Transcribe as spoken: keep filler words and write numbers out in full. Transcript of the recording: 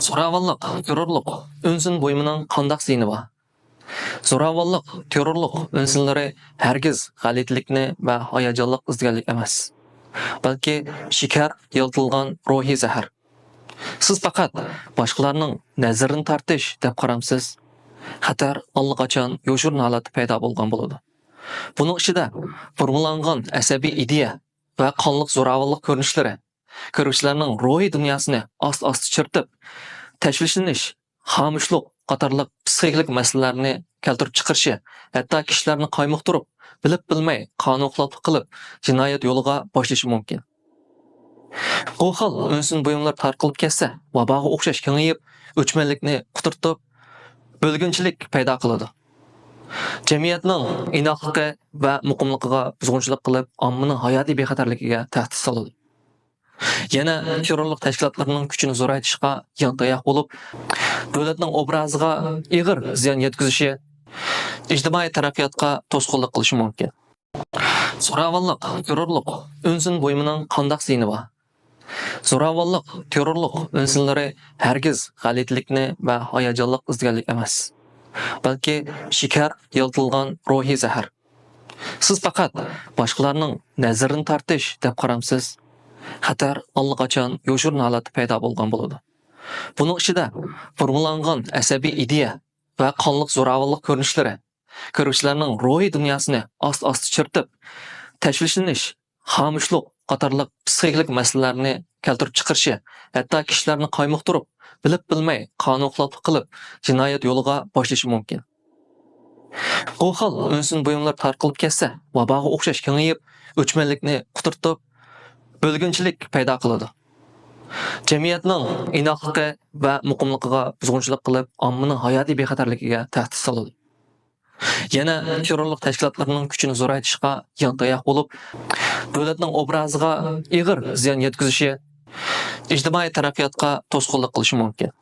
زوراۋانلىق، تېررورلۇق، ئۈنسىن بۇيۇمىنىڭ قانداق زىيىنى بار؟ زوراۋانلىق، تېررورلۇق ئۈنسىنلىرى ھەرگىز غەلىتىلىكنى ۋە ھاياجانلىق ئىزدىگەنلىك ئەمەس، بەلكى شېكەر يالىتىلغان روھىي زەھەر. سىز پەقەت باشقىلارنىڭ نەزىرىنى تارتىش دەپ قارامسىز؟ خەتەر ئاللىقاچان يوشۇرۇن ھالەتتە پەيدا بولغان بولىدۇ. بۇنىڭ ئىچىدە بۇرمىلانغان ئەسەبىي ئىدىيە ۋە قانلىق زوراۋانلىق كۆرۈنۈشلىرى كۆرگۈچىلەرنىڭ روھىي دۇنياسىنى ئاستا-ئاستا چىرىتىپ، تەشۋىشلىنىش، خامۇشلۇق قاتارلىق پسىخىكىلىق مەسىلىلەرنى كەلتۈرۈپ چىقىرىشى، ھەتتا كىشىلەرنى قايمۇقتۇرۇپ، بىلىپ-بىلمەي قانۇن خىلاپلىق قىلىپ، جىنايەت يولىغا باشلىشى مۇمكىن. بۇ خىل ئۈنسىن بۇيۇملار تارقىلىپ كەتسە، ۋاباغا ئوخشاش كېڭىيىپ، ئۆچمەنلىكنى قۇترىتىپ، بۆلگۈنچىلىك پەيدا قىلىدۇ. جەمئىيەتنىڭ ئىناقلىقى ۋە مۇقىملىقىغا بۇزغۇنچىلىق قىلىپ، ئاممىنىڭ ھاياتىي بىخەتەرلىكىگە تەھدىت سالىدۇ. يەنە تېررورلۇق تەشكىلاتلىرىنىڭ كۈچىنى زورايتىشقا يان تاياق بولۇپ، دۆلەتنىڭ ئوبرازىغا ئېغىر زىيان يەتكۈزۈشى، ئىجتىمائىي تەرەققىياتقا توسقۇنلۇق قىلىشى مۇمكىن. زوراۋانلىق، تېررورلۇق، ئۈنسىن بۇيۇمىنىڭ قانداق زىيىنى بار؟ زوراۋانلىق، تېررورلۇق ئۈنسىنلىرى ھەرگىز غەلىتىلىكنى ۋە ھاياجانلىق ئىزدىگەنلىك ئەمەس، بەلكى شېكەر يالىتىلغان روھىي زەھەر. سىز پەقەت باشقىلارنىڭ نەزىرىنى تارتىش دەپ قارامسىز؟ خەتەر ئاللىقاچان يوشۇرۇن ھالەتتە پەيدا بولغان بولىدۇ. بۇنىڭ ئىچىدە بۇرمىلانغان ئەسەبىي ئىدىيە ۋە قانلىق زوراۋانلىق كۆرۈنۈشلىرى كۆرگۈچىلەرنىڭ روھىي دۇنياسىنى ئاستا-ئاستا چىرىتىپ، تەشۋىشلىنىش، خامۇشلۇق قاتارلىق پسىخىكىلىق مەسىلىلەرنى كەلتۈرۈپ چىقىرىشى، ھەتتا كىشىلەرنى قايمۇقتۇرۇپ، بىلىپ-بىلمەي قانۇن خىلاپلىق قىلىپ، جىنايەت يولىغا باشلىشى مۇمكىن. بۇ خىل ئۈنسىن بۇيۇملار تارقىلىپ كەتسە، ۋاباغا ئوخشاش كېڭىيىپ، ئۆچمەنلىكنى قۇترىتىپ، بۆلگۈنچىلىك پەيدا قىلىدۇ. جەمئىيەتنىڭ ئىناقلىقى ۋە مۇقىملىقىغا بۇزغۇنچىلىق قىلىپ، ئاممىنىڭ ھاياتىي بىخەتەرلىكىگە تەھدىت سالىدۇ. يەنە تېررورلۇق تەشكىلاتلىرىنىڭ كۈچىنى زورايتىشقا يان تاياق بولۇپ، دۆلەتنىڭ ئوبرازىغا ئېغىر زىيان يەتكۈزۈشى، ئىجتىمائىي تەرەققىياتقا توسقۇنلۇق قىلىشى مۇمكىن.